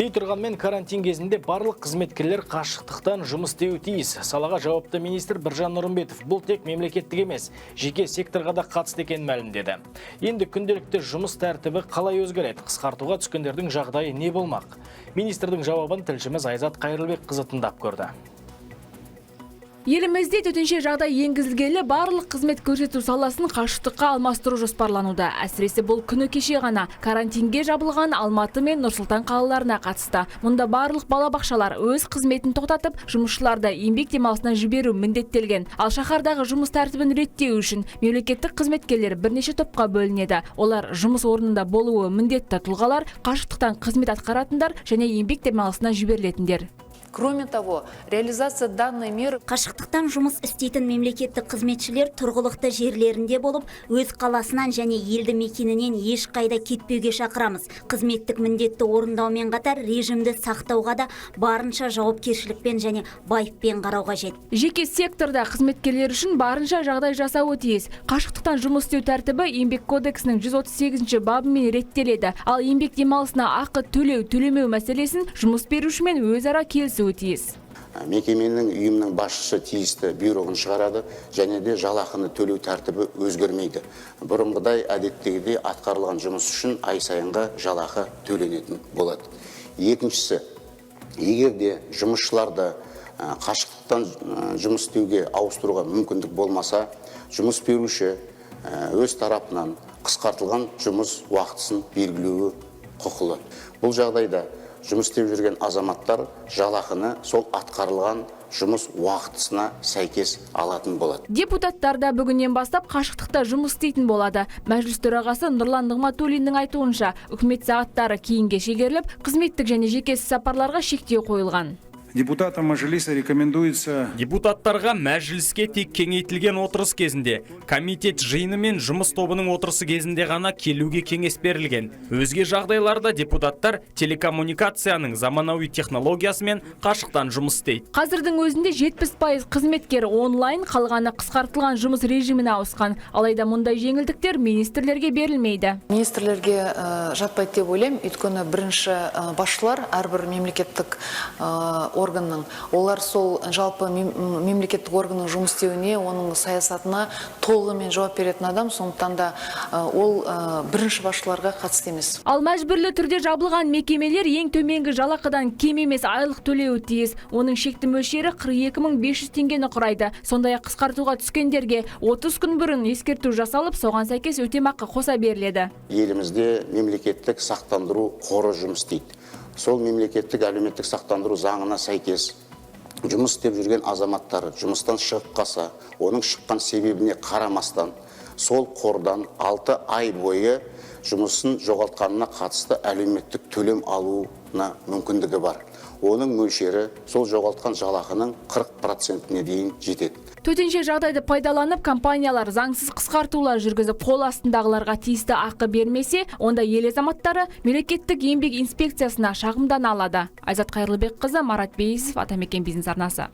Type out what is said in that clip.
Дей тұрғанмен, карантин кезінде барлық қызметкерлер қашықтықтан жұмыс істеуі тиіс. Салаға жауапты министр Біржан Нұрымбетов бұл тек мемлекеттік емес, жеке секторға да қатысты екенін мәлімдеді. Енді күнделікті жұмыс тәртібі қалай өзгереді? Қысқартуға түскендердің жағдайы не болмақ? Министрдің жауабын тілшіміз Айзат Қайырлыбекқызы тыңдап көрді. Елімізде төтенше жағдай енгізілгелі барлық қызмет көрсету саласын қашықтыққа алмастыру жоспарлануда. Әсіресе бұл күні кеше ғана карантинге жабылған Алматы мен Нұр-Сұлтан қалаларына қатысты. Мұнда барлық балабақшалар өз қызметін тоқтатып, жұмысшыларды еңбек демалысына жіберу міндеттелген. Ал шаһардағы жұмыс тәртібін реттеу үшін мемлекеттік қызметкерлер бірнеше топқа бөлінеді. Олар: жұмыс орнында болуы міндетті тұлғалар, қашықтықтан қызмет атқаратындар және еңбек демалысына жіберілетіндер. Кроме того, реализация данной меры Қашықтықтан жұмыс істейтін мемлекеттік қызметшілер тұрғылықты жерлерінде болып, өз қаласынан және елді мекенінен ешқайда кетпеуге шақырамыз. Қызметтік міндетті орындаумен қатар режимді сақтауға да барынша жауапкершілікпен және байыппен қарау қажет. Жеке секторда қызметкерлер үшін барынша жағдай жасауы тиіс. Қашықтықтан жұмыс істеу тәртібі Еңбек кодексінің 138 бабымен реттеледі. Ал еңбек демалысына ақы төлеу, төлемеу мәселесін жұмыс берушімен өзара келісуі тиіс. Мекеменің, ұйымның басшысы тиісті бұйрығын шығарады және де жалақыны төлеу тәртібі өзгермейді. Бұрынғыдай, әдеттегідей атқарылған жұмыс үшін ай сайынғы жалақы төленетін болады. Екіншісі, егер де жұмысшыларды қашықтықтан жұмыс істеуге ауыстыруға мүмкіндік болмаса, жұмыс беруші өз тарапынан қысқартылған жұмыс уақытысын белгілеуі құқылы. Бұл жағдайда жұмыс істеп жүрген азаматтар жалақыны сол атқарылған жұмыс уақытысына сәйкес алатын болады. Депутаттар да бүгіннен бастап қашықтықта жұмыс істейтін болады. Мәжіліс төрағасы Нұрлан Нығматулиннің айтуынша, үкімет сағаттары кейінге шегеріліп, қызметтік және жеке сапарларға шектеу қойылған. Депутатам Мажилиса рекомендуется Депутаттарға мәжіліске тек кеңейтілген отырыс кезінде, комитет жиыны мен жұмыс тобының отырысы кезінде ғана келуге кеңес берілген. Өзге жағдайларда депутаттар телекоммуникацияның заманауи технологиясымен қашықтан жұмыс істейді. Қазірдің өзінде 70% қызметкер онлайн, қалғаны қысқартылған жұмыс режиміне ауысқан. Алайда мұндай жеңілдіктер министрлерге берілмейді. Министрлерге жатпайды деп ойлаймын, өйткені бірінші басшылар әрбір мемлекеттік органның, олар сол жалпы мемлекеттік органның жұмыс істеуіне, оның саясатына толығымен жауап беретін адам, сондықтан да ол бірінші басшыларға қатысты емес. Ал мәжбүрлі түрде жабылған мекемелер ең төменгі жалақыдан кем емес айлық төлеуі тиіс. Оның шекті мөлшері 42 500 теңгені құрайды. Сондай-ақ қысқартуға түскендерге 30 күн бұрын ескерту жасалып, соған сәйкес өтемақы қоса беріледі. Елімізде мемлекеттік сақтандыру қоры жұмыс істейді. Сол мемлекеттік әлеуметтік сақтандыру заңына сәйкес, жұмыс істеп жүрген азаматтар жұмыстан шығып қалса, оның шыққан себебіне қарамастан, сол қордан 6 ай бойы жұмысын жоғалтқанына қатысты әлеуметтік төлем алуына мүмкіндігі бар. Оның мөлшері сол жоғалтқан жалақының 40 процентіне дейін жетеді. Төтенше жағдайды пайдаланып, компаниялар заңсыз қысқартулар жүргізіп, қол астындағыларға тиісті ақы бермесе, онда ел азаматтары мемлекеттік еңбек инспекциясына шағымдана алады. Айзат Қайырлыбекқызы, Марат Бейісов, Атамекен бизнес арнасы.